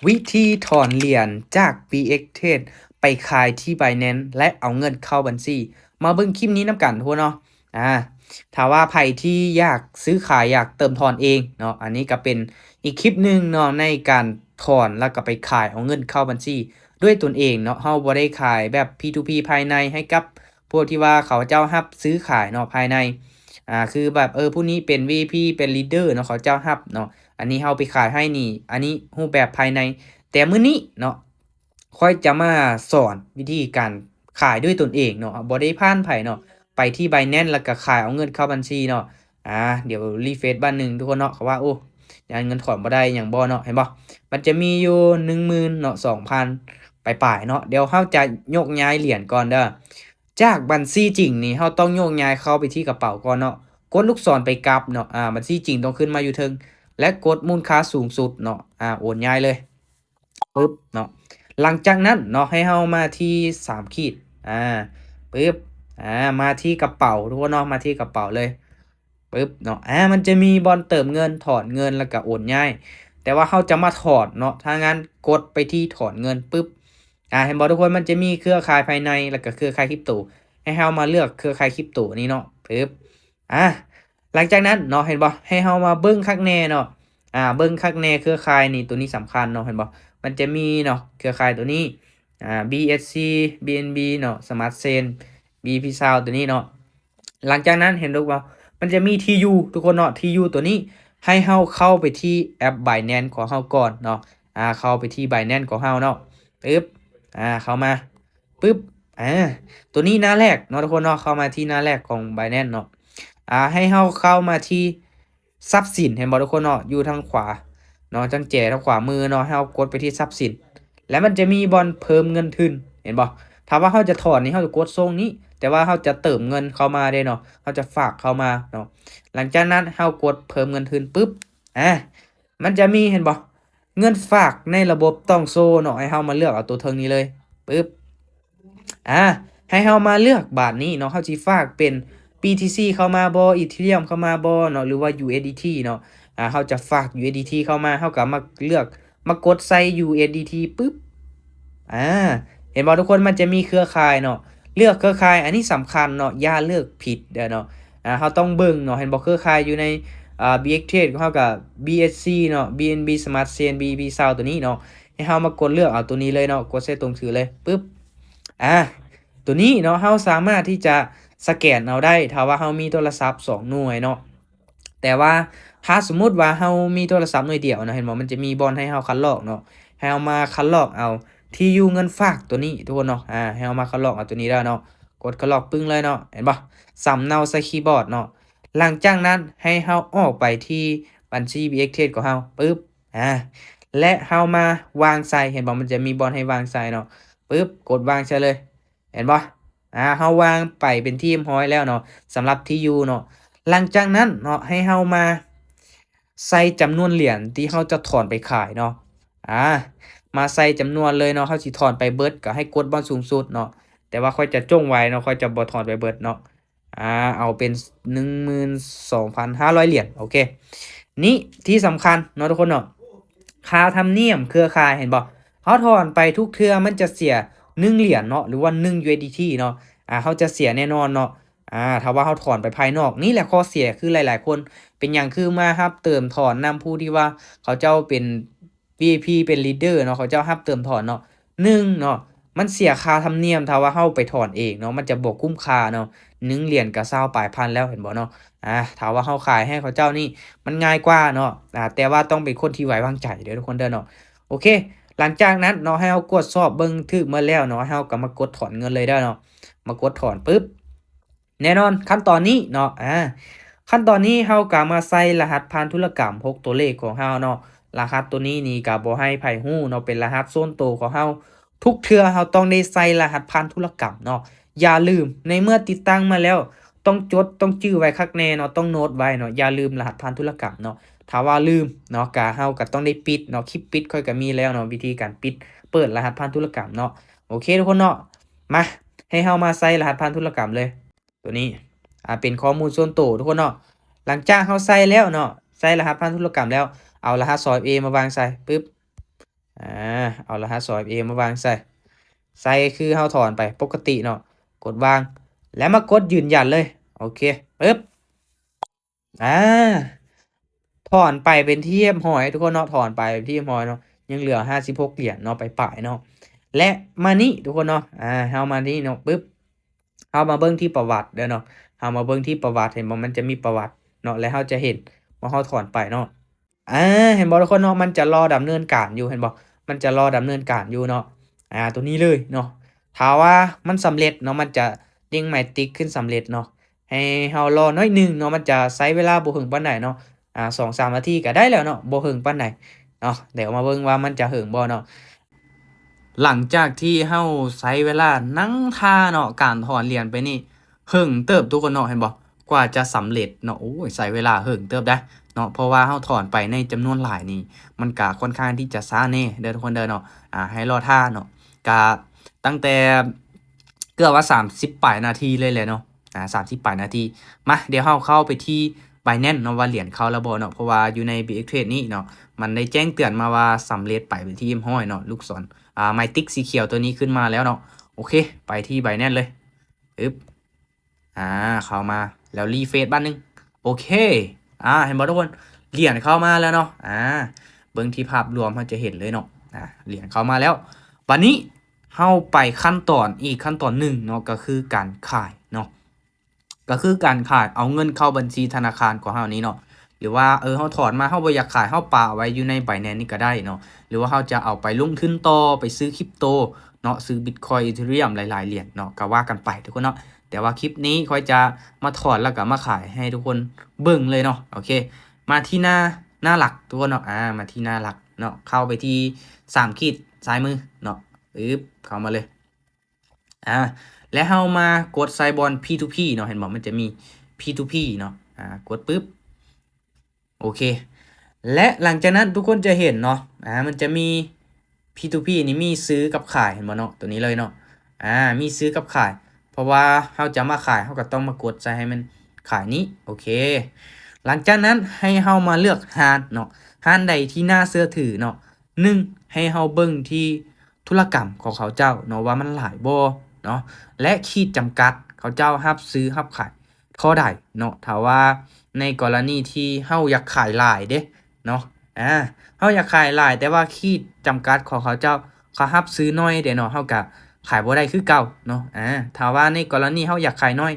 ວິທີຖອນຫຼຽນຈາກ ບີເອັກ ເທຣດ ໄປຂາຍທີ່ Binance ແລະ ເອົາເງິນເຂົ້າບັນຊີ. ມາເບິ່ງຄລິບນີ້ນຳກັນທຸກຄົນເນາະ. ອາ ຖ້າວ່າໃຜທີ່ຢາກຊື້ຂາຍ ຢາກເຕີມຖອນເອງເນາະ, ອັນນີ້ກໍເປັນອີກຄລິບໜຶ່ງເນາະ ໃນການຖອນ ແລ້ວກໍໄປຂາຍເອົາເງິນເຂົ້າບັນຊີດ້ວຍຕົນເອງເນາະ. ເຮົາບໍ່ໄດ້ຂາຍແບບ P to P ພາຍໃນໃຫ້ກັບ ພວກທີ່ວ່າເຂົາເຈົ້າຮັບຊື້ຂາຍເນາະ ພາຍໃນ ອາ ຄືແບບ ເອີ ຜູ້ນີ້ເປັນ ວີໄອພີ ເປັນ leader ເນາະ ເຂົາເຈົ້າຮັບເນາະ. ອັນນີ້ເຮົາໄປຂາຍໃຫ້ນີ້ ອັນນີ້ຮູບແບບພາຍໃນ. ແຕ່ມື້ນີ້ເນາະ ຂ້ອຍຈະມາສອນວິທີການຂາຍດ້ວຍຕົນເອງເນາະ, ບໍ່ໄດ້ຜ່ານໃຜເນາະ. ໄປທີ່ Binance ແລ້ວກໍຂາຍເອົາເງິນເຂົ້າບັນຊີເນາະ. ອາ ດຽວ refresh ບາດໜຶ່ງທຸກຄົນເນາະ. ເຂົາວ່າ ໂອ້ ຢ້ານເງິນຖອນບໍ່ໄດ້ຫຍັງບໍ່ເນາະ. ເຫັນບໍ່? ມັນຈະມີຢູ່ໜຶ່ງໝື່ນເນາະ ສອງພັນປາຍໆເນາະ. ດຽວເຮົາຈະຍົກຍ້າຍຫຼຽນກ່ອນເດີ. ຈາກບັນຊີຈິງນີ້ ເຮົາຕ້ອງໂຍກຍ້າຍເຂົ້າໄປທີ່ກະເປົາກ່ອນເນາະ. ກົດລູກສອນໄປກັບເນາະ, ອາ ບັນຊີຈິງຕ້ອງຂຶ້ນມາຢູ່ເທິງ ແລະ ກົດມູນຄ່າສູງສຸດເນາະ, ອາ ໂອນຍ້າຍເລີຍ ປຶບເນາະ. ຫຼັງຈາກນັ້ນເນາະ ໃຫ້ເຮົາມາທີ່ສາມຂີດ ອາ ປຶບ ອາ ມາທີ່ກະເປົາທຸກຄົນເນາະ, ມາທີ່ກະເປົາເລີຍ ປຶບເນາະ. ອາ ມັນຈະມີບ່ອນເຕີມເງິນ, ຖອນເງິນ ແລ້ວກະໂອນຍ້າຍ. ແຕ່ວ່າເຮົາຈະມາຖອນເນາະ, ຖ້າງນັ້ນກົດໄປທີ່ຖອນເງິນ ປຶບ ອາ ເຫັນບໍ່ທຸກຄົນ? ມັນຈະມີເຄືອຂ່າຍພາຍໃນ ແລ້ວກະເຄືອຂ່າຍຄຣິບໂຕ. ໃຫ້ເຮົາມາເລືອກເຄືອຂ່າຍຄຣິບໂຕນີ້ເນາະ ປຶບ ອາ ຫຼັງຈາກນັ້ນເນາະ ເຫັນບໍ່? ໃຫ້ເຮົາມາເບິ່ງຄັກແນ່ເນາະ, ອາ ເບິ່ງຄັກແນ່ເຄືອຂ່າຍນີ້ ໂຕນີ້ສຳຄັນເນາະ, ເຫັນບໍ່? ມັນຈະມີເນາະ ເຄືອຂ່າຍໂຕນີ້ ອາ ບີເອັສຊີ ບີເອັນບີ ເນາະ, Smart Chain ບີພີຊາວ ໂຕນີ້ເນາະ. ຫຼັງຈາກນັ້ນເຫັນບໍ່? ມັນຈະມີທີຢູທຸກຄົນເນາະ, ທີຢູໂຕນີ້ ໃຫ້ເຮົາເຂົ້າໄປທີ່ແອັບ Binance ຂອງເຮົາກ່ອນເນາະ, ອາ ເຂົ້າໄປທີ່ Binance ຂອງເຮົາເນາະ ປຶບ ອາ ເຂົ້າມາ ປຶບ ອາ ໂຕນີ້ໜ້າແລກເນາະທຸກຄົນເນາະ, ເຂົ້າມາທີ່ໜ້າແລກຂອງ Binance ເນາະ. ອາ ໃຫ້ເຮົາເຂົ້າມາທີ່ຊັບສິນ ເຫັນບໍ່ທຸກຄົນເນາະ, ຢູ່ທາງຂວາເນາະ, ຈັ່ງແຈທາງຂວາມືເນາະ, ໃຫ້ເຮົາກົດໄປທີ່ຊັບສິນ ແລ້ວມັນຈະມີບ່ອນເພີ່ມເງິນທຶນ ເຫັນບໍ່? ຖ້າວ່າເຮົາຈະຖອນນີ້ ເຮົາຈະກົດຊ່ອງນີ້, ແຕ່ວ່າເຮົາຈະເຕີມເງິນເຂົ້າມາເດ້ເນາະ, ເຮົາຈະຝາກເຂົ້າມາເນາະ. ຫຼັງຈາກນັ້ນເຮົາກົດເພີ່ມເງິນທຶນ ປຶບ ອາ ມັນຈະມີ ເຫັນບໍ່? ເງິນຝາກໃນລະບົບຕ້ອງໂຊເນາະ, ໃຫ້ເຮົາມາເລືອກເອົາໂຕເທິງນີ້ເລີຍ ປຶບ ອາ ໃຫ້ເຮົາມາເລືອກບາດນີ້ເນາະ, ເຮົາຊິຝາກເປັນ ບີທີຊີ ເຂົ້າມາບໍ່, Ethereum ເຂົ້າມາບໍ່ເນາະ ຫຼືວ່າ ຢູເອັສດີທີ ເນາະ. ອາ ເຮົາຈະຝາກ ຢູເອັສດີທີ ເຂົ້າມາ, ເຮົາກໍມາເລືອກ ມາກົດໃສ່ ຢູເອັສດີທີ ປຶບ ອາ ເຫັນບໍ່ທຸກຄົນ? ມັນຈະມີເຄືອຂ່າຍເນາະ, ເລືອກເຄືອຂ່າຍ ອັນນີ້ສຳຄັນເນາະ, ຢ່າເລືອກຜິດເດີເນາະ. ອາ ເຮົາຕ້ອງເບິ່ງເນາະ, ເຫັນບໍ່? ເຄືອຂ່າຍຢູ່ໃນ ອາ ບີເອັກ ເທຣດ ຂອງເຮົາກໍ ບີເອັສຊີ ເນາະ, ບີເອັນບີ Smart Chain ບີເອັນບີ ຊາວ ໂຕນີ້ເນາະ. ໃຫ້ເຮົາມາກົດເລືອກເອົາໂຕນີ້ເລີຍເນາະ, ກົດໃສ່ຕົງຖືເລີຍ ປຶບ ອາ ໂຕນີ້ເນາະ ເຮົາສາມາດທີ່ຈະສະແກນເອົາໄດ້ ຖ້າວ່າເຮົາມີໂທລະສັບສອງໜ່ວຍເນາະ. ແຕ່ວ່າຖ້າສົມມຸດວ່າເຮົາມີໂທລະສັບໜ່ວຍດຽວເນາະ, ເຫັນບໍ່? ມັນຈະມີບ່ອນໃຫ້ເຮົາຄັດລອກເນາະ, ໃຫ້ເຮົາມາຄັດລອກເອົາທີ່ຢູ່ເງິນຝາກໂຕນີ້ທຸກຄົນເນາະ. ອາ ໃຫ້ເຮົາມາຄັດລອກເອົາໂຕນີ້ໄດ້ເນາະ, ກົດຄັດລອກປຶ້ງເລີຍເນາະ, ເຫັນບໍ່? ສຳເນົາໃສ່ຄີບອດເນາະ. ຫຼັງຈາກນັ້ນໃຫ້ເຮົາອອກໄປທີ່ບັນຊີ ບີເອັກ ເທຣດ ຂອງເຮົາ ປຶບ ອາ ແລະ ເຮົາມາວາງໃສ່ ເຫັນບໍ່? ມັນຈະມີບ່ອນໃຫ້ວາງໃສ່ເນາະ, ປຶບ ກົດວາງໃສ່ເລີຍ ເຫັນບໍ່? ອາ ເຮົາວາງໄປເປັນທີ່ຮຽບຮ້ອຍແລ້ວເນາະ ສຳລັບທີ່ຢູ່ເນາະ. ຫຼັງຈາກນັ້ນເນາະ ໃຫ້ເຮົາມາໃສ່ຈຳນວນຫຼຽນທີ່ເຮົາຈະຖອນໄປຂາຍເນາະ. ອາ ມາໃສ່ຈຳນວນເລີຍເນາະ, ເຮົາຊິຖອນໄປເບິດກໍໃຫ້ກົດບ່ອນສູງສຸດເນາະ, ແຕ່ວ່າຂ້ອຍຈະຈົ່ງໄວ້ເນາະ, ຂ້ອຍຈະບໍ່ຖອນໄປເບິດເນາະ. ອາ ເອົາເປັນໜຶ່ງໝື່ນສອງພັນຫ້າຮ້ອຍຫຼຽນ ໂອເຄ. ນີ້ທີ່ສຳຄັນເນາະທຸກຄົນເນາະ, ຄ່າທຳນຽມເຄືອຂ່າຍ ເຫັນບໍ່? ເຮົາຖອນໄປທຸກເທື່ອມັນຈະເສຍໜຶ່ງຫຼຽນເນາະ ຫຼືວ່າໜຶ່ງ ຢູເອັສດີທີ ເນາະ. ອາ ເຮົາຈະເສຍແນ່ນອນເນາະ ອາ ຖ້າວ່າເຮົາຖອນໄປພາຍນອກ. ນີ້ແຫຼະຂໍ້ເສຍ ຄືຫຼາຍໆຄົນເປັນຫຍັງຄືມາຮັບເຕີມຖອນນຳຜູ້ທີ່ວ່າເຂົາເຈົ້າເປັນ ວີໄອພີ ເປັນ leader ເນາະ, ເຂົາເຈົ້າຮັບເຕີມຖອນເນາະ. ໜຶ່ງເນາະ ມັນເສຍຄ່າທຳນຽມ, ຖ້າວ່າເຮົາໄປຖອນເອງເນາະ ມັນຈະບໍ່ຄຸ້ມຄ່າເນາະ, ໜຶ່ງຫຼຽນກໍຊາວປາຍພັນແລ້ວ ເຫັນບໍ່ເນາະ. ອາ ຖ້າວ່າເຮົາຂາຍໃຫ້ເຂົາເຈົ້ານີ້ ມັນງ່າຍກວ່າເນາະ, ອາ ແຕ່ວ່າຕ້ອງເປັນຄົນທີ່ໄວ້ວາງໃຈເດີທຸກຄົນເດີເນາະ. ໂອເຄ ຫຼັງຈາກນັ້ນເນາະ ໃຫ້ເຮົາກວດສອບເບິ່ງຖືກໝົດແລ້ວເນາະ, ໃຫ້ເຮົາກໍມາກົດຖອນເງິນເລີຍເດີເນາະ, ມາກົດຖອນປຶບ ແນ່ນອນ ຂັ້ນຕອນນີ້ເນາະ ອາ ຂັ້ນຕອນນີ້ເຮົາກໍມາໃສ່ລະຫັດຜ່ານທຸລະກຳຫົກຕົວເລກຂອງເຮົາເນາະ. ລະຫັດຕົວນີ້ນີ້ກໍບໍ່ໃຫ້ໃຜຮູ້ເນາະ, ເປັນລະຫັດສ່ວນໂຕຂອງເຮົາ. ທຸກເທື່ອເຮົາຕ້ອງໄດ້ໃສ່ລະຫັດຜ່ານທຸລະກຳເນາະ. ຢ່າລືມ ໃນເມື່ອຕິດຕັ້ງມາແລ້ວ ຕ້ອງຈົດ ຕ້ອງຈື່ໄວ້ຄັກແນ່ເນາະ, ຕ້ອງໂນດໄວ້ເນາະ, ຢ່າລືມລະຫັດຜ່ານທຸລະກຳເນາະ. ຖ້າວ່າລືມເນາະ ກະເຮົາກະຕ້ອງໄດ້ປິດເນາະ, ຄລິບປິດຂ້ອຍກະມີແລ້ວເນາະ, ວິທີການປິດເປີດລະຫັດຜ່ານທຸລະກຳເນາະ. ໂອເຄທຸກຄົນເນາະ, ມາ ໃຫ້ເຮົາມາໃສ່ລະຫັດຜ່ານທຸລະກຳເລີຍ. ຕົວນີ້ ອາ ເປັນຂໍ້ມູນສ່ວນໂຕທຸກຄົນເນາະ. ຫຼັງຈາກເຮົາໃສ່ແລ້ວເນາະ, ໃສ່ລະຫັດຜ່ານທຸລະກຳແລ້ວ ເອົາລະຫັດສອງເອັຟເອ ມາວາງໃສ່ ປຶບ ອ່າ ເອົາລະຫັດສອງເອັຟເອມາວາງໃສ່ ໃສ່ຄືເຮົາຖອນໄປປົກກະຕິເນາະ ກົດວາງ ແລ້ວມາກົດຢືນຢັນເລີຍ. ໂອເຄ ປຶບ ອ່າ ຖອນໄປເປັນທີ່ຮຽບຮ້ອຍທຸກຄົນເນາະ ຖອນໄປເປັນທີ່ຮຽບຮ້ອຍເນາະ ຍັງເຫຼືອຫ້າສິບຫົກຫຼຽນເນາະ ປາຍໆເນາະ. ແລະມານີ້ທຸກຄົນເນາະ ອ່າ ເຮົາມານີ້ເນາະ ປຶບ ເຮົາມາເບິ່ງທີ່ປະຫວັດເດີເນາະ ເຮົາມາເບິ່ງທີ່ປະຫວັດ ເຫັນບໍ່ ມັນຈະມີປະຫວັດເນາະ ແລະເຮົາຈະເຫັນວ່າເຮົາຖອນໄປເນາະ. ອ່າ ເຫັນບໍ່ທຸກຄົນເນາະ ມັນຈະລໍດຳເນີນການຢູ່ ເຫັນບໍ່ ມັນຈະລໍດຳເນີນການຢູ່ເນາະ ອ່າ ຕົວນີ້ເລີຍເນາະ. ຖ້າວ່າມັນສຳເລັດເນາະ ມັນຈະເດ້ງໄມຕິກຂຶ້ນສຳເລັດເນາະ ໃຫ້ເຮົາລໍໜ້ອຍໜຶ່ງເນາະ ມັນຈະໃຊ້ເວລາບໍ່ເຫິງປານໃດເນາະ ອ່າ ສອງສາມນາທີກໍໄດ້ແລ້ວເນາະ ບໍ່ເຫິງປານໃດເນາະ. ດຽວມາເບິ່ງວ່າມັນຈະເຫິງບໍ່ເນາະ. ຫຼັງຈາກທີ່ເຮົາໃຊ້ເວລານັ່ງຖ້າເນາະ ການຖອນຫຼຽນໄປນີ້ເຫິງເຕີບທຸກຄົນເນາະ ເຫັນບໍ່ ກວ່າຈະສຳເລັດເນາະ. ໂອ້ຍ ໃຊ້ເວລາເຫິງເຕີບໄດ໋ເນາະ ເພາະວ່າເຮົາຖອນໄປໃນຈຳນວນຫຼາຍນີ້ ມັນກະຄ່ອນຂ້າງທີ່ຈະຊ້າແດ່ເດີທຸກຄົນເດີເນາະ. ອ່າ ໃຫ້ລໍຖ້າເນາະ ກະຕັ້ງແຕ່ເກືອບວ່າສາມສິບປາຍນາທີເລີຍແຫຼະເນາະ ອ່າ ສາມສິບປາຍນາທີ. ມາ ດຽວເຮົາເຂົ້າໄປທີ່ Binance ເນາະ ວ່າຫຼຽນເຂົ້າແລ້ວບໍ່ເນາະ ເພາະວ່າຢູ່ໃນ BXTrade ນີ້ເນາະ ມັນໄດ້ແຈ້ງເຕືອນມາວ່າສຳເລັດໄປເປັນທີ່ຮຽບຮ້ອຍເນາະ ລູກສອນ ອ່າ ໄມຕິກສີຂຽວຕົວນີ້ຂຶ້ນມາແລ້ວເນາະ. ໂອເຄ ໄປທີ່ Binance ເລີຍ ປຶບ ອ່າ ເຂົ້າມາ ແລ້ວ refresh ບາດໜຶ່ງ. ໂອເຄ ອ່າ ເຫັນບໍ່ທຸກຄົນ ຫຼຽນເຂົ້າມາແລ້ວເນາະ. ອ່າ ເບິ່ງທີ່ພາບລວມເຮົາຈະເຫັນເລີຍເນາະ ອ່າ ຫຼຽນເຂົ້າມາແລ້ວ. ບາດນີ້ເຮົາໄປຂັ້ນຕອນ ອີກຂັ້ນຕອນໜຶ່ງເນາະ ກໍຄືການຂາຍເນາະ ກໍຄືການຂາຍ ເອົາເງິນເຂົ້າບັນຊີທະນາຄານຂອງເຮົານີ້ເນາະ ຫຼືວ່າ ເອີ ເຮົາຖອນມາ ເຮົາບໍ່ຢາກຂາຍ ເຮົາປະໄວ້ຢູ່ໃນ Binance ນີ້ກໍໄດ້ເນາະ ຫຼືວ່າເຮົາຈະເອົາໄປລົງທຶນຕໍ່ ໄປຊື້ຄຣິບໂຕເນາະ ຊື້ Bitcoin Ethereum ຫຼາຍໆຫຼຽນເນາະ ກໍວ່າກັນໄປທຸກຄົນເນາະ. ແຕ່ວ່າຄລິບນີ້ຂ້ອຍຈະມາຖອນ ແລ້ວກໍມາຂາຍໃຫ້ທຸກຄົນເບິ່ງເລີຍເນາະ. ໂອເຄ ມາທີ່ໜ້າ ໜ້າຫຼັກທຸກຄົນເນາະ ອ່າ ມາທີ່ໜ້າຫຼັກເນາະ ເຂົ້າໄປທີ່ສາມຂີດຊ້າຍມືເນາະ ປຶບ ເຂົ້າມາເລີຍ ອ່າ ແລ້ວເຮົາມາກົດໃສ່ບ່ອນ P two P ເນາະ ເຫັນບໍ່ ມັນຈະມີ P two P ເນາະ ອ່າ ກົດປຶບ ໂອເຄ ແລະຫຼັງຈາກນັ້ນທຸກຄົນຈະເຫັນເນາະ ອ່າ ມັນຈະມີ P two P ນີ້ມີຊື້ກັບຂາຍ ເຫັນບໍ່ເນາະ ຕົວນີ້ເລີຍເນາະ ອ່າ ມີຊື້ກັບຂາຍ ເພາະວ່າເຮົາຈະມາຂາຍ ເຮົາກໍຕ້ອງມາກົດໃສ່ໃຫ້ມັນຂາຍນີ້ ໂອເຄ. ຫຼັງຈາກນັ້ນໃຫ້ເຮົາມາເລືອກຮ້ານເນາະ ຮ້ານໃດທີ່ໜ້າເຊື່ອຖືເນາະ ໜຶ່ງ ໃຫ້ເຮົາເບິ່ງທີ່ທຸລະກຳຂອງເຂົາເຈົ້າເນາະ ວ່າມັນຫຼາຍບໍ່ເນາະ ແລະ ຂີດຈຳກັດເຂົາເຈົ້າຮັບຊື້ຮັບຂາຍເທົ່າໃດເນາະ. ຖ້າວ່າໃນກໍລະນີທີ່ເຮົາຢາກຂາຍຫຼາຍເດ້ເນາະ ອ່າ ເຮົາຢາກຂາຍຫຼາຍ ແຕ່ວ່າຂີດຈຳກັດຂອງເຂົາເຈົ້າ ເຂົາຮັບຊື້ໜ້ອຍເດ້ເນາະ ເຮົາກະຂາຍບໍ່ໄດ້ຄືເກົ່າເນາະ. ອ່າ ຖ້າວ່າໃນກໍລະນີເຮົາຢາກຂາຍໜ້ອຍ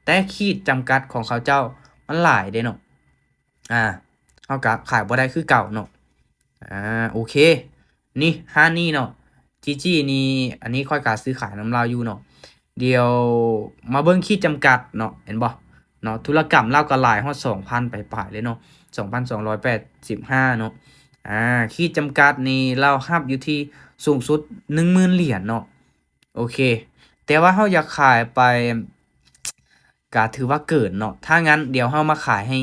ແຕ່ຂີດຈຳກັດຂອງເຂົາເຈົ້າມັນຫຼາຍເດ້ເນາະ ອ່າ ເຮົາກະຂາຍບໍ່ໄດ້ຄືເກົ່າເນາະ. ອ່າ ໂອເຄ ນີ້ຮ້ານນີ້ເນາະ ຈີຈີ ນີ້ ອັນນີ້ຂ້ອຍກະຊື້ຂາຍນຳລາວຢູ່ເນາະ. ດຽວມາເບິ່ງຂີດຈຳກັດເນາະ ເຫັນບໍ່ເນາະ ທຸລະກຳລາວກໍຫຼາຍຮອດສອງພັນປາຍໆເລີຍເນາະ ສອງພັນສອງຮ້ອຍແປດສິບຫ້າເນາະ. ອ່າ ຂີດຈຳກັດນີ້ລາວຮັບຢູ່ທີ່ສູງສຸດໜຶ່ງໝື່ນຫຼຽນເນາະ ໂອເຄ ແຕ່ວ່າເຮົາຢາກຂາຍໄປ ກະຖືວ່າເກີນເນາະ. ຖ້າຊັ້ນດຽວເຮົາມາຂາຍໃຫ້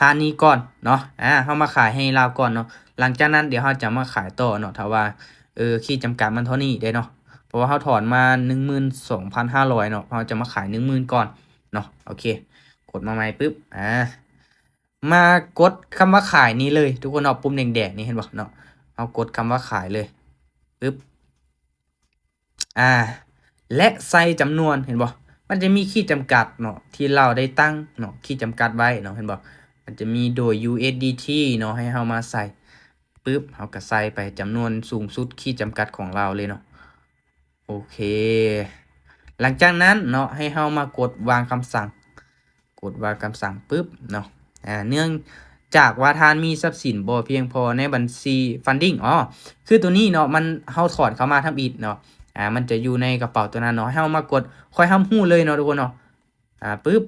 ຮ້ານນີ້ກ່ອນເນາະ ອ່າ ເຮົາມາຂາຍໃຫ້ລາວກ່ອນເນາະ ຫຼັງຈາກນັ້ນດຽວເຮົາຈະມາຂາຍຕໍ່ເນາະ ຖ້າວ່າ ເອີ ຂີດຈຳກັດມັນເທົ່ານີ້ເດ້ເນາະ ເພາະວ່າເຮົາຖອນມາໜຶ່ງໝື່ນສອງພັນຫ້າຮ້ອຍເນາະ ເຮົາຈະມາຂາຍໜຶ່ງໝື່ນກ່ອນເນາະ. ໂອເຄ ກົດມາໃໝ່ປຶບ ອ່າ ມາກົດຄຳວ່າຂາຍນີ້ເລີຍທຸກຄົນເນາະ ປຸ່ມແດງໆນີ້ ເຫັນບໍ່ເນາະ ເຮົາກົດຄຳວ່າຂາຍເລີຍ ປຶບ ອ່າ ແລະ ໃສ່ຈຳນວນ ເຫັນບໍ່ ມັນຈະມີຂີດຈຳກັດເນາະ ທີ່ລາວໄດ້ຕັ້ງເນາະ ຂີດຈຳກັດໄວ້ເນາະ ເຫັນບໍ່ ມັນຈະມີໂດຍ USDT ເນາະ ໃຫ້ເຮົາມາໃສ່ ປຶບ ເຮົາກໍໃສ່ໄປຈຳນວນສູງສຸດຂີດຈຳກັດຂອງລາວເລີຍເນາະ. ໂອເຄ ຫຼັງຈາກນັ້ນເນາະ ໃຫ້ເຮົາມາກົດວາງຄຳສັ່ງ ກົດວາງຄຳສັ່ງປຶບເນາະ ອ່າ ເນື່ອງຈາກວ່າທ່ານມີຊັບສິນບໍ່ພຽງພໍໃນບັນຊີ Funding ອໍ ຄືຕົວນີ້ເນາະ ມັນ ເຮົາຖອນເຂົ້າມາທຳອິດເນາະ ອ່າ ມັນຈະຢູ່ໃນກະເປົາຕົວນັ້ນເນາະ ໃຫ້ເຮົາມາກົດ ຂ້ອຍຮັບຮູ້ເລີຍເນາະທຸກຄົນເນາະ ອ່າ ປຶບ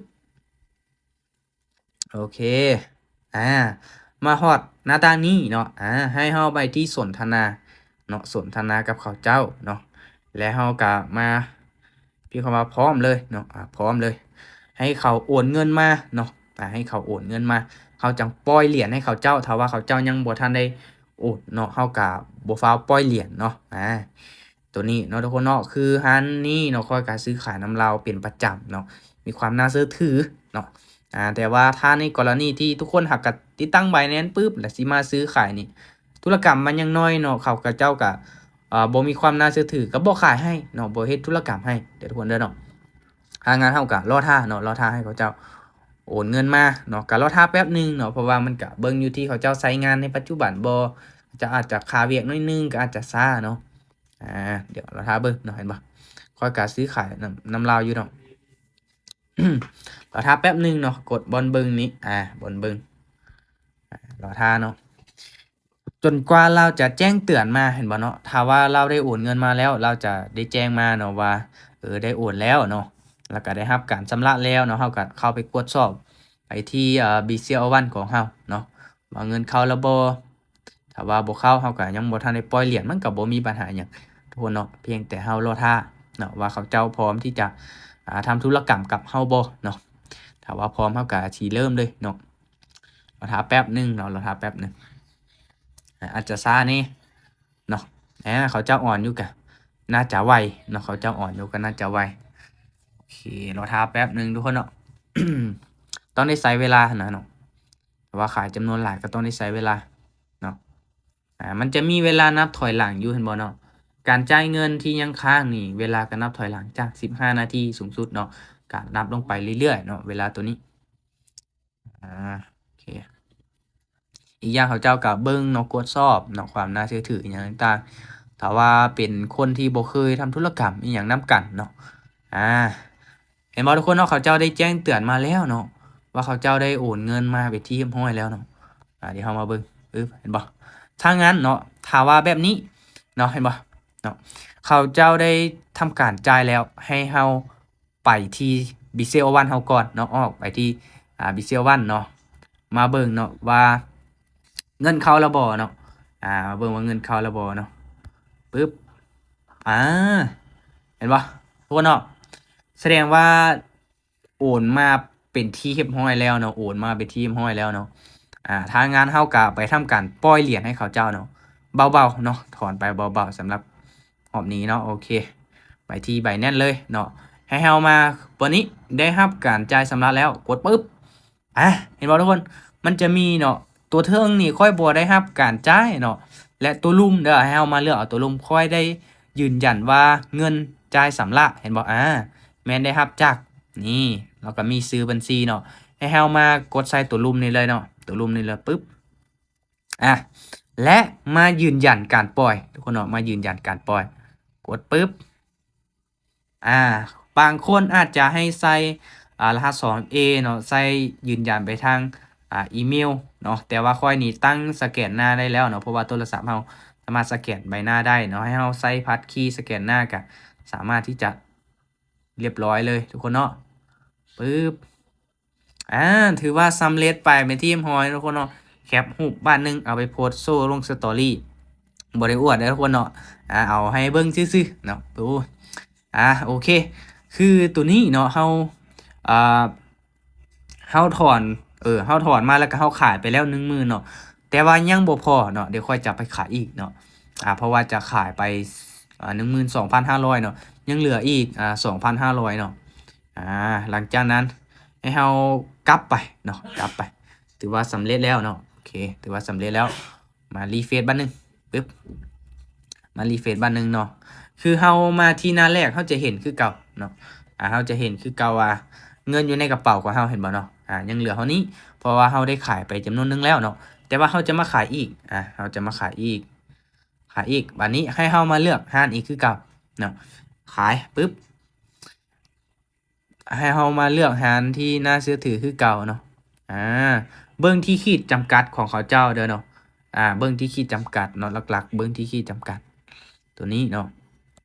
ໂອເຄ ອ່າ ມາຮອດໜ້າຕ່າງນີ້ເນາະ ອ່າ ໃຫ້ເຮົາໄປທີ່ສົນທະນາເນາະ ສົນທະນາກັບເຂົາເຈົ້າເນາະ ແລ້ວເຮົາກະມາພິມຄຳວ່າພ້ອມເລີຍເນາະ ອ່າ ພ້ອມເລີຍ ໃຫ້ເຂົາໂອນເງິນມາເນາະ ອ່າ ໃຫ້ເຂົາໂອນເງິນມາ ເຮົາຈັ່ງປ່ອຍຫຼຽນໃຫ້ເຂົາເຈົ້າ ຖ້າວ່າເຂົາເຈົ້າຍັງບໍ່ທັນໄດ້ໂອນເນາະ ເຮົາກະບໍ່ຟ້າວປ່ອຍຫຼຽນເນາະ ອ່າ ຕົວນີ້ເນາະທຸກຄົນເນາະ ຄືຮ້ານນີ້ເນາະ ຂ້ອຍກະຊື້ຂາຍນຳລາວເປັນປະຈຳເນາະ ມີຄວາມໜ້າເຊື່ອຖືເນາະ ອ່າ ແຕ່ວ່າຖ້າໃນກໍລະນີທີ່ທຸກຄົນຫາກະຕິດຕັ້ງ Binance ປຶບ ແລ້ວຊິມາຊື້ຂາຍນີ້ ທຸລະກຳມັນຍັງນ້ອຍເນາະ ເຂົາ ເຂົາເຈົ້າກະ ເອີ ບໍ່ມີຄວາມໜ້າເຊື່ອຖື ກະບໍ່ຂາຍໃຫ້ເນາະ ບໍ່ເຮັດທຸລະກຳໃຫ້ເດີທຸກຄົນເດີເນາະ. ຖ້າງານເຮົາກະລໍຖ້າເນາະ ລໍຖ້າໃຫ້ເຂົາເຈົ້າໂອນເງິນມາເນາະ ກະລໍຖ້າແປັບໜຶ່ງເນາະ ເພາະວ່າມັນກະເບິ່ງຢູ່ທີ່ເຂົາເຈົ້າໃຊ້ງານໃນປັດຈຸບັນບໍ່ ເຂົາເຈົ້າອາດຈະຄາວຽກໜ້ອຍໜຶ່ງ ກະອາດຈະຊ້າເນາະ. ອາ ດຽວລໍຖ້າເບິ່ງເນາະ ເຫັນບໍ່ ຂ້ອຍກະຊື້ຂາຍນຳ ນຳລາວຢູ່ເນາະ. ລໍຖ້າແປັບໜຶ່ງເນາະ ກົດບ່ອນເບິ່ງນີ້ ອາ ບ່ອນເບິ່ງ ອາ ລໍຖ້າເນາະ ຈົນກວ່າລາວຈະແຈ້ງເຕືອນມາ ເຫັນບໍ່ເນາະ. ຖ້າວ່າລາວໄດ້ໂອນເງິນມາແລ້ວ ລາວຈະໄດ້ແຈ້ງມາເນາະວ່າ ເອີ ໄດ້ໂອນແລ້ວເນາະ ແລ້ວກະໄດ້ຮັບການຊຳລະແລ້ວເນາະ. ເຮົາກະເຂົ້າໄປກວດສອບໄປທີ່ ເອີ BCL One ຂອງເຮົາເນາະ ວ່າເງິນເຂົ້າແລ້ວບໍ່. ຖ້າວ່າບໍ່ເຂົ້າ ເຮົາກະຍັງບໍ່ທັນໄດ້ປ່ອຍຫຼຽນ ມັນກະບໍ່ມີບັນຫາຫຍັງທຸກຄົນເນາະ. ພຽງແຕ່ເຮົາລໍຖ້າເນາະວ່າເຂົາເຈົ້າພ້ອມທີ່ຈະ ອາ ທຳທຸລະກຳກັບເຮົາບໍ່ເນາະ. ຖ້າວ່າພ້ອມ ເຮົາກະຊິເລີ່ມເລີຍເນາະ. ລໍຖ້າແປັບໜຶ່ງເນາະ ລໍຖ້າແປັບໜຶ່ງ ອາ ອາດຈະຊ້າແດ່ເນາະ. ອາ ເຂົາເຈົ້າອ່ອນຢູ່ກະໜ້າຈະໄວເນາະ ເຂົາເຈົ້າອ່ອນຢູ່ກະໜ້າຈະໄວ. ໂອເຄ ລໍຖ້າແປັບໜຶ່ງທຸກຄົນເນາະ. ຕ້ອງໄດ້ໃຊ້ເວລາຫັ້ນນະເນາະ ຖ້າວ່າຂາຍຈຳນວນຫຼາຍກະຕ້ອງໄດ້ໃຊ້ເວລາເນາະ. ອາ ມັນຈະມີເວລານັບຖອຍຫຼັງຢູ່ ເຫັນບໍ່ເນາະ. ການຈ່າຍເງິນທີ່ຍັງຄ້າງນີ້ ເວລາກະນັບຖອຍຫຼັງຈາກສິບຫ້ານາທີສູງສຸດເນາະ ກະນັບລົງໄປເລື້ອຍໆເນາະ ເວລາໂຕນີ້. ອາ ໂອເຄ ອີກຢ່າງເຂົາເຈົ້າກະເບິ່ງເນາະ ກວດສອບເນາະ ຄວາມໜ້າເຊື່ອຖືອີ່ຫຍັງຕ່າງໆ ຖ້າວ່າເປັນຄົນທີ່ບໍ່ເຄີຍທຳທຸລະກຳອີ່ຫຍັງນຳກັນເນາະ. ອາ ເຫັນບໍ່ທຸກຄົນເນາະ ເຂົາເຈົ້າໄດ້ແຈ້ງເຕືອນມາແລ້ວເນາະ ວ່າເຂົາເຈົ້າໄດ້ໂອນເງິນມາເປັນທີ່ຮຽບຮ້ອຍແລ້ວເນາະ. ອາ ດຽວເຮົາມາເບິ່ງ ອຶບ ເຫັນບໍ່ ທາງນັ້ນເນາະ. ຖ້າວ່າແບບນີ້ເນາະ ເຫັນບໍ່ເນາະ ເຂົາເຈົ້າໄດ້ທຳການຈ່າຍແລ້ວ ໃຫ້ເຮົາໄປທີ່ BCL One ເຮົາກ່ອນເນາະ ອອກໄປທີ່ ອາ BCL One ເນາະ ມາເບິ່ງເນາະວ່າເງິນເຂົ້າແລ້ວບໍ່ເນາະ. ອາ ມາເບິ່ງວ່າເງິນເຂົ້າແລ້ວບໍ່ເນາະ ປຶບ ອາ ເຫັນບໍ່ທຸກຄົນເນາະ ສະແດງວ່າ ໂອນມາເປັນທີ່ຮຽບຮ້ອຍແລ້ວເນາະ ໂອນມາເປັນທີ່ຮຽບຮ້ອຍແລ້ວເນາະ. ອາ ທາງງານເຮົາກະໄປທຳການປ່ອຍຫຼຽນໃຫ້ເຂົາເຈົ້າເນາະ ເບົາໆເນາະ ຖອນໄປເບົາໆສຳລັບຮອບນີ້ເນາະ. ໂອເຄ ໄປທີ່ Binance ເລີຍເນາະ ໃຫ້ເຮົາມາ ຕົວນີ້ໄດ້ຮັບການຈ່າຍຊຳລະແລ້ວ ກົດປຶບ ອາ ເຫັນບໍ່ທຸກຄົນ ມັນຈະມີເນາະ ຕົວເທິງນີ້ຂ້ອຍບໍ່ໄດ້ຮັບການຈ່າຍເນາະ ແລະ ຕົວລຸ່ມເດີ ໃຫ້ເຮົາມາເລືອກເອົາຕົວລຸ່ມ ຂ້ອຍໄດ້ຢືນຢັນວ່າເງິນຈ່າຍຊຳລະ ເຫັນບໍ່ ອາ ແມ່ນໄດ້ຮັບຈາກ ນີ້ ແລ້ວກໍມີຊື່ບັນຊີເນາະ ໃຫ້ເຮົາມາກົດໃສ່ຕົວລຸ່ມນີ້ເລີຍເນາະ ຕົວລຸ່ມນີ້ເລີຍປຶບ ອາ ແລະ ມາຢືນຢັນການປ່ອຍ ທຸກຄົນເນາະ ມາຢືນຢັນການປ່ອຍ ກົດປຶບ ອາ ບາງຄົນອາດຈະໃຫ້ໃສ່ ອາ ລະຫັດສອງເອເນາະ ໃສ່ຢືນຢັນໄປທາງ ອາ ອີເມວເນາະ ແຕ່ວ່າຂ້ອຍນີ້ຕັ້ງສະແກນໜ້າໄດ້ແລ້ວເນາະ ເພາະວ່າໂທລະສັບເຮົາສາມາດສະແກນໃບໜ້າໄດ້ເນາະ ໃຫ້ເຮົາໃສ່ພາສຄີສະແກນໜ້າກະສາມາດທີ່ຈະ ລຽບຮ້ອຍເລີຍທຸກຄົນເນາະ ປຶບ ອາ ຖືວ່າສຳເລັດໄປເປັນທີ່ຮຽບຮ້ອຍທຸກຄົນເນາະ ແຄປຮູບບາດໜຶ່ງ ເອົາໄປໂພສໂຊລົງສະຕໍຣີ ບໍ່ໄດ້ອວດເດີທຸກຄົນເນາະ ອາ ເອົາໃຫ້ເບິ່ງຊື່ໆເນາະ ໂອ້ ອາ ໂອເຄ ຄືໂຕນີ້ເນາະ ເຮົາ ອາ ເຮົາຖອນ ເອີ ເຮົາຖອນມາແລ້ວກໍເຮົາຂາຍໄປແລ້ວໜຶ່ງໝື່ນເນາະ ແຕ່ວ່າຍັງບໍ່ພໍເນາະ ດຽວຂ້ອຍຈະໄປຂາຍອີກເນາະ ອາ ເພາະວ່າຈະຂາຍໄປ ອາ ໜຶ່ງໝື່ນສອງພັນຫ້າຮ້ອຍເນາະ ຍັງເຫຼືອອີກ ອາ ສອງພັນຫ້າຮ້ອຍເນາະ ອາ ຫຼັງຈາກນັ້ນໃຫ້ເຮົາກັບໄປເນາະ ກັບໄປ ຖືວ່າສຳເລັດແລ້ວເນາະ ໂອເຄ ຖືວ່າສຳເລັດແລ້ວ ມາຣີເຟຣຊບາດໜຶ່ງ ປຶບ ມາຣີເຟຣຊບາດໜຶ່ງເນາະ ຄືເຮົາມາທີ່ໜ້າແລກ ເຮົາຈະເຫັນຄືເກົ່າເນາະ ອາ ເຮົາຈະເຫັນຄືເກົ່າວ່າເງິນຢູ່ໃນກະເປົາຂອງເຮົາ ເຫັນບໍ່ເນາະ ອາ ຍັງເຫຼືອເທົ່ານີ້ ເພາະວ່າເຮົາໄດ້ຂາຍໄປຈຳນວນໜຶ່ງແລ້ວເນາະ ແຕ່ວ່າເຮົາຈະມາຂາຍອີກ ອາ ເຮົາຈະມາຂາຍອີກ ຂາຍອີກ ບາດນີ້ໃຫ້ເຮົາມາເລືອກຮ້ານອີກຄືເກົ່າເນາະ ຂາຍ ປຶບ ໃຫ້ເຮົາມາເລືອກຮ້ານທີ່ໜ້າເຊື່ອຖືຄືເກົ່າເນາະ ອາ ເບິ່ງທີ່ຂີດຈຳກັດຂອງເຂົາເຈົ້າເດີເນາະ ອາ ເບິ່ງທີ່ຂີດຈຳກັດເນາະ ຫຼັກໆເບິ່ງທີ່ຂີດຈຳກັດ ໂຕນີ້ເນາະ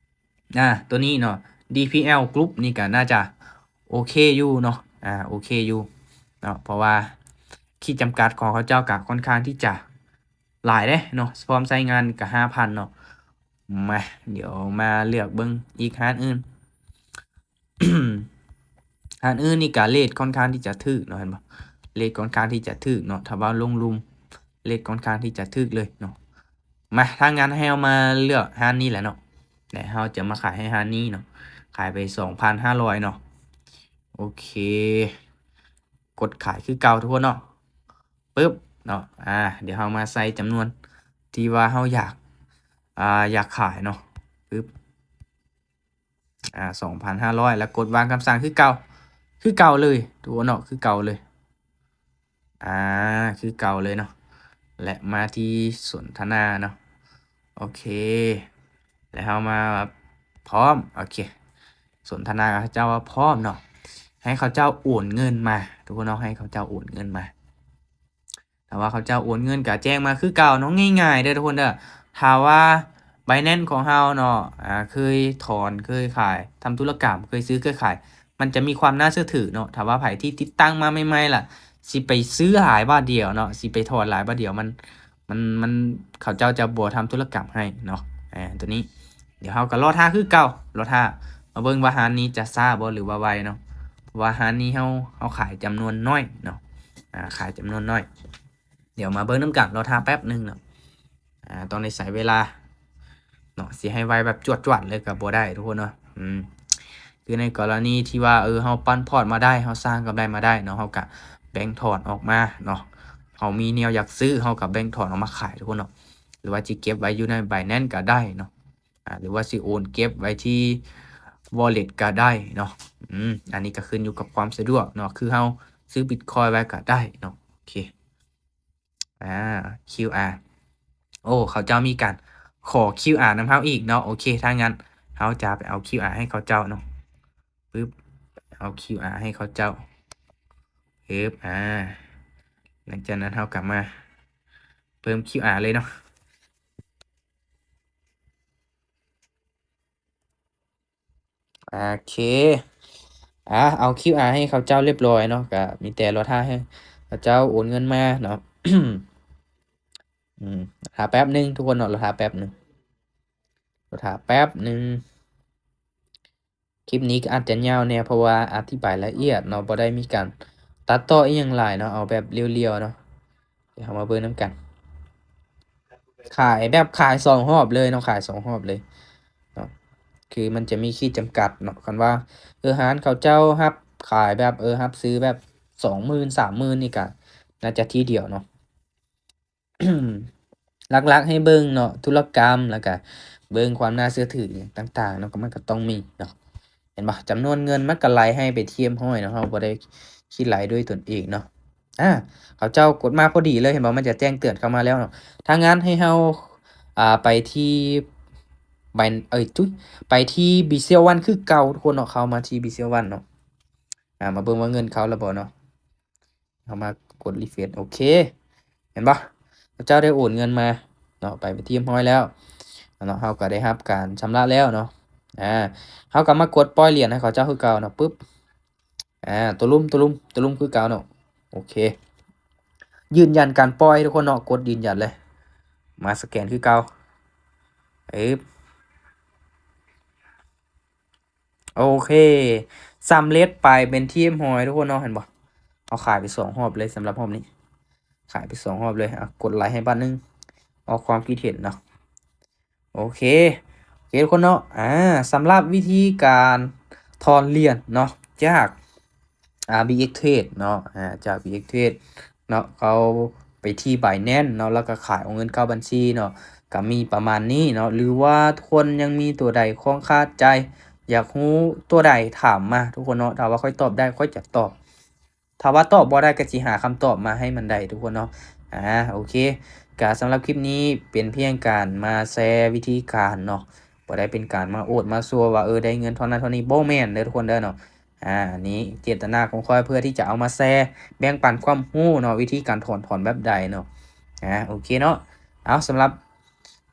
ອາ ໂຕນີ້ເນາະ ດີພີແອລ Group ນີ້ກໍໜ້າຈະໂອເຄຢູ່ເນາະ ອາ ໂອເຄຢູ່ເນາະ ເພາະວ່າຂີດຈຳກັດຂອງເຂົາເຈົ້າກໍຄ່ອນຂ້າງທີ່ຈະຫຼາຍເດ້ເນາະ ພ້ອມໃຊ້ງານກໍຫ້າພັນເນາະ ມາ ດຽວມາເລືອກເບິ່ງອີກຮ້ານອື່ນ ຮ້ານອື່ນນີ້ກະເຣດຄ່ອນຂ້າງທີ່ຈະຖືກເນາະ ເຫັນບໍ່ ເຣດຄ່ອນຂ້າງທີ່ຈະຖືກເນາະ ຖ້າວ່າລົງລຸ່ມ ເຣດຄ່ອນຂ້າງທີ່ຈະຖືກເລີຍເນາະ ມາ ທາງງານໃຫ້ເຮົາມາເລືອກຮ້ານນີ້ແຫຼະເນາະ ແລະ ເຮົາຈະມາຂາຍໃຫ້ຮ້ານນີ້ເນາະ ຂາຍໄປສອງພັນຫ້າຮ້ອຍເນາະ ໂອເຄ ກົດຂາຍຄືເກົ່າທຸກຄົນເນາະ ປຶບເນາະ ອາ ດຽວເຮົາມາໃສ່ຈຳນວນ ທີ່ວ່າເຮົາຢາກ ອ່າ ຢາກຂາຍເນາະ ປຶບ ອ່າ ສອງພັນຫ້າຮ້ອຍ ແລ້ວກົດວາງຄຳສັ່ງຄືເກົ່າ ຄືເກົ່າເລີຍທຸກຄົນເນາະ ຄືເກົ່າເລີຍ ອ່າ ຄືເກົ່າເລີຍເນາະ ແລະ ມາທີ່ສົນທະນາເນາະ ໂອເຄ ແລ້ວເຮົາມາ ພ້ອມ ໂອເຄ ສົນທະນາກັບເຂົາເຈົ້າວ່າພ້ອມເນາະ ໃຫ້ເຂົາເຈົ້າໂອນເງິນມາ ທຸກຄົນເນາະ ໃຫ້ເຂົາເຈົ້າໂອນເງິນມາ ຖ້າວ່າເຂົາເຈົ້າໂອນເງິນກໍແຈ້ງມາຄືເກົ່າເນາະ ງ່າຍໆເດີທຸກຄົນເດີ ຖ້າວ່າ Binance ຂອງເຮົາເນາະ ອ່າ ເຄີຍຖອນ ເຄີຍຂາຍ ທຳທຸລະກຳ ເຄີຍຊື້ເຄີຍຂາຍ ມັນຈະມີຄວາມໜ້າເຊື່ອຖືເນາະ ຖ້າວ່າໃຜທີ່ຕິດຕັ້ງມາໃໝ່ໆລະ ຊິໄປຊື້ຫຼາຍບາດດຽວເນາະ ຊິໄປຖອນຫຼາຍບາດດຽວ ມັນ ມັນ ມັນ ເຂົາເຈົ້າຈະບໍ່ທຳທຸລະກຳໃຫ້ເນາະ ອ່າ ໂຕນີ້ ດຽວເຮົາກໍລໍຖ້າຄືເກົ່າ ລໍຖ້າ ມາເບິ່ງວ່າຮ້ານນີ້ຈະຊ້າບໍ່ ຫຼືວ່າໄວເນາະ ເພາະວ່າຮ້ານນີ້ເຮົາ ເຮົາຂາຍຈຳນວນໜ້ອຍເນາະ ອ່າ ຂາຍຈຳນວນໜ້ອຍ ດຽວມາເບິ່ງນຳກັນ ລໍຖ້າແປັບໜຶ່ງເນາະ ອ່າ ຕ້ອງໄດ້ໃຊ້ເວລາເນາະ ຊິໃຫ້ໄວແບບຈວດໆເລີຍກໍບໍ່ໄດ້ທຸກຄົນເນາະ ອືມ ຄືໃນກໍລະນີທີ່ວ່າ ເອີ ເຮົາປັ່ນພອດມາໄດ້ ເຮົາສ້າງກຳໄລມາໄດ້ເນາະ ເຮົາກະແບ່ງຖອນອອກມາເນາະ ເຮົາມີແນວຢາກຊື້ ເຮົາກະແບ່ງຖອນອອກມາຂາຍທຸກຄົນເນາະ ຫຼືວ່າຊິເກັບໄວ້ຢູ່ໃນ Binance ກໍໄດ້ເນາະ ອ່າ ຫຼືວ່າຊິໂອນເກັບໄວ້ທີ່ Wallet ກໍໄດ້ເນາະ ອືມ ອັນນີ້ກໍຂຶ້ນຢູ່ກັບຄວາມສະດວກເນາະ ຄືເຮົາຊື້ Bitcoin ໄວ້ກໍໄດ້ເນາະ ໂອເຄ ອ່າ ຄິວອາ ໂອ້ ເຂົາເຈົ້າມີການຂໍຄິວອານຳເຮົາອີກເນາະ ໂອເຄ ຖ້າຊັ້ນເຮົາຈະໄປເອົາຄິວອາໃຫ້ເຂົາເຈົ້າເນາະ ປຶບ ເອົາຄິວອາໃຫ້ເຂົາເຈົ້າ ປຶບ ອ່າ ຫຼັງຈາກນັ້ນເຮົາກໍມາເພີ່ມຄິວອາເລີຍເນາະ ໂອເຄ ອ່າ ເອົາຄິວອາໃຫ້ເຂົາເຈົ້າລຽບລ້ອຍເນາະ ກະມີແຕ່ລໍຖ້າໃຫ້ເຂົາເຈົ້າໂອນເງິນມາເນາະ ອືມ ຖ້າແປັບໜຶ່ງທຸກຄົນເນາະ ລໍຖ້າແປັບໜຶ່ງ ລໍຖ້າແປັບໜຶ່ງ ຄລິບນີ້ກໍອາດຈະຍາວແດ່ ເພາະວ່າອະທິບາຍລະອຽດເນາະ ບໍ່ໄດ້ມີການຕັດຕໍ່ອີ່ຫຍັງຫຼາຍເນາະ ເອົາແບບລຽວໆເນາະ ດຽວເຮົາມາເບິ່ງນຳກັນ ຂາຍແບບຂາຍສອງຮອບເລີຍເນາະ ຂາຍສອງຮອບເລີຍເນາະ ຄືມັນຈະມີຂີດຈຳກັດເນາະ ຄັນວ່າ ເອີ ຮ້ານເຂົາເຈົ້າຮັບຂາຍແບບ ເອີ ຮັບຊື້ແບບສອງໝື່ນ ສາມໝື່ນນີ້ກະໜ້າຈະທີດຽວເນາະ ຫຼັກໆໃຫ້ເບິ່ງເນາະ ທຸລະກຳ ແລ້ວກະເບິ່ງຄວາມໜ້າເຊື່ອຖືຫຍັງຕ່າງໆເນາະ ກໍມັນກໍຕ້ອງມີເນາະ ເຫັນບໍ່ ຈຳນວນເງິນມັນກໍໄຫຼໃຫ້ໄປທີ່ຮຽບຮ້ອຍເນາະ ເຮົາບໍ່ໄດ້ຄິດໄລ່ດ້ວຍຕົນເອງເນາະ ອ່າ ເຂົາເຈົ້າກົດມາພໍດີເລີຍ ເຫັນບໍ່ ມັນຈະແຈ້ງເຕືອນເຂົ້າມາແລ້ວເນາະ ຖ້າຊັ້ນໃຫ້ເຮົາ ອ່າ ໄປທີ່ Bin- ເອີຍ ຕຸ້ຍ ໄປທີ່ Binance One ຄືເກົ່າທຸກຄົນເນາະ ເຂົ້າມາທີ່ Binance One ເນາະ ອ່າ ມາເບິ່ງວ່າເງິນເຂົ້າແລ້ວບໍ່ເນາະ ເຮົາມາກົດ refresh ໂອເຄ ເຫັນບໍ່ ເຂົາເຈົ້າໄດ້ໂອນເງິນມາເນາະ ໄປເປັນທີ່ຮຽບຮ້ອຍແລ້ວເນາະ ເຮົາກໍໄດ້ຮັບການຊຳລະແລ້ວເນາະ ອ່າ ເຮົາກໍມາກົດປ່ອຍຫຼຽນໃຫ້ເຂົາເຈົ້າຄືເກົ່າເນາະ ປຶບ ອ່າ ໂຕລຸ່ມ ໂຕລຸ່ມ ໂຕລຸ່ມຄືເກົ່າເນາະ ໂອເຄ ຢືນຢັນການປ່ອຍທຸກຄົນເນາະ ກົດຢືນຢັນເລີຍ ມາສະແກນຄືເກົ່າ ເອີບ ໂອເຄ ສຳເລັດໄປເປັນທີ່ຮຽບຮ້ອຍທຸກຄົນເນາະ ເຫັນບໍ່ ເຮົາຂາຍໄປສອງຮອບເລີຍ ສຳລັບຮອບນີ້ ຂາຍໄປສອງຮອບເລີຍ ເອົາ ກົດໄລໃຫ້ບາດໜຶ່ງ ອອກຄວາມຄິດເຫັນເນາະ ໂອເຄ ໂອເຄທຸກຄົນເນາະ ອ່າ ສຳລັບວິທີການຖອນຫຼຽນເນາະ ຈາກ ອ່າ ບີເອັກເທຣດເນາະ ອ່າ ຈາກ ບີເອັກເທຣດ ເນາະ ເຂົາໄປທີ່ Binance ເນາະ ແລ້ວກໍຂາຍເອົາເງິນເຂົ້າບັນຊີເນາະ ກໍມີປະມານນີ້ເນາະ ຫຼືວ່າທຸກຄົນຍັງມີຕົວໃດຄ້ອງຄາໃຈ ຢາກຮູ້ຕົວໃດຖາມມາທຸກຄົນເນາະ ຖ້າວ່າຂ້ອຍຕອບໄດ້ ຂ້ອຍຈະຕອບ ຖ້າວ່າຕອບບໍ່ໄດ້ ກໍຊິຫາຄຳຕອບມາໃຫ້ມັນໄດ້ທຸກຄົນເນາະ ອ່າ ໂອເຄ ກະສຳລັບຄລິບນີ້ເປັນພຽງການມາແຊວິທີການເນາະ ບໍ່ໄດ້ເປັນການມາອວດມາໂຊວ່າ ເອີ ໄດ້ເງິນເທົ່ານັ້ນເທົ່ານີ້ ບໍ່ແມ່ນເດີທຸກຄົນເດີເນາະ ອ່າ ອັນນີ້ເຈດຕະນາຂອງຂ້ອຍເພື່ອທີ່ຈະເອົາມາແຊ ແບ່ງປັນຄວາມຮູ້ເນາະ ວິທີການຖອນ ຖອນແບບໃດເນາະ ອ່າ ໂອເຄເນາະ ເອົາ ສຳລັບ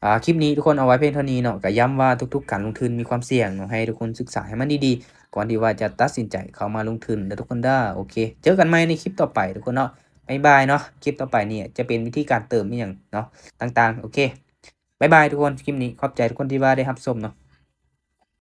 ອ່າ ຄລິບນີ້ທຸກຄົນເອົາໄວ້ພຽງເທົ່ານີ້ເນາະ ກະຢ້ຳວ່າທຸກໆການລົງທຶນມີຄວາມສ່ຽງເນາະ ໃຫ້ທຸກຄົນສຶກສາໃຫ້ມັນດີໆ ກ່ອນທີ່ວ່າຈະຕັດສິນໃຈເຂົ້າມາລົງທຶນເດີທຸກຄົນເດີ ໂອເຄ ເຈີກັນໃໝ່ໃນຄລິບຕໍ່ໄປທຸກຄົນເນາະ ບາຍບາຍເນາະ ຄລິບຕໍ່ໄປນີ້ຈະເປັນວິທີການເຕີມອີ່ຫຍັງເນາະ ຕ່າງໆ ໂອເຄ ບາຍບາຍທຸກຄົນ ຄລິບນີ້ຂອບໃຈທຸກຄົນທີ່ວ່າໄດ້ຮັບຊົມເນາະ.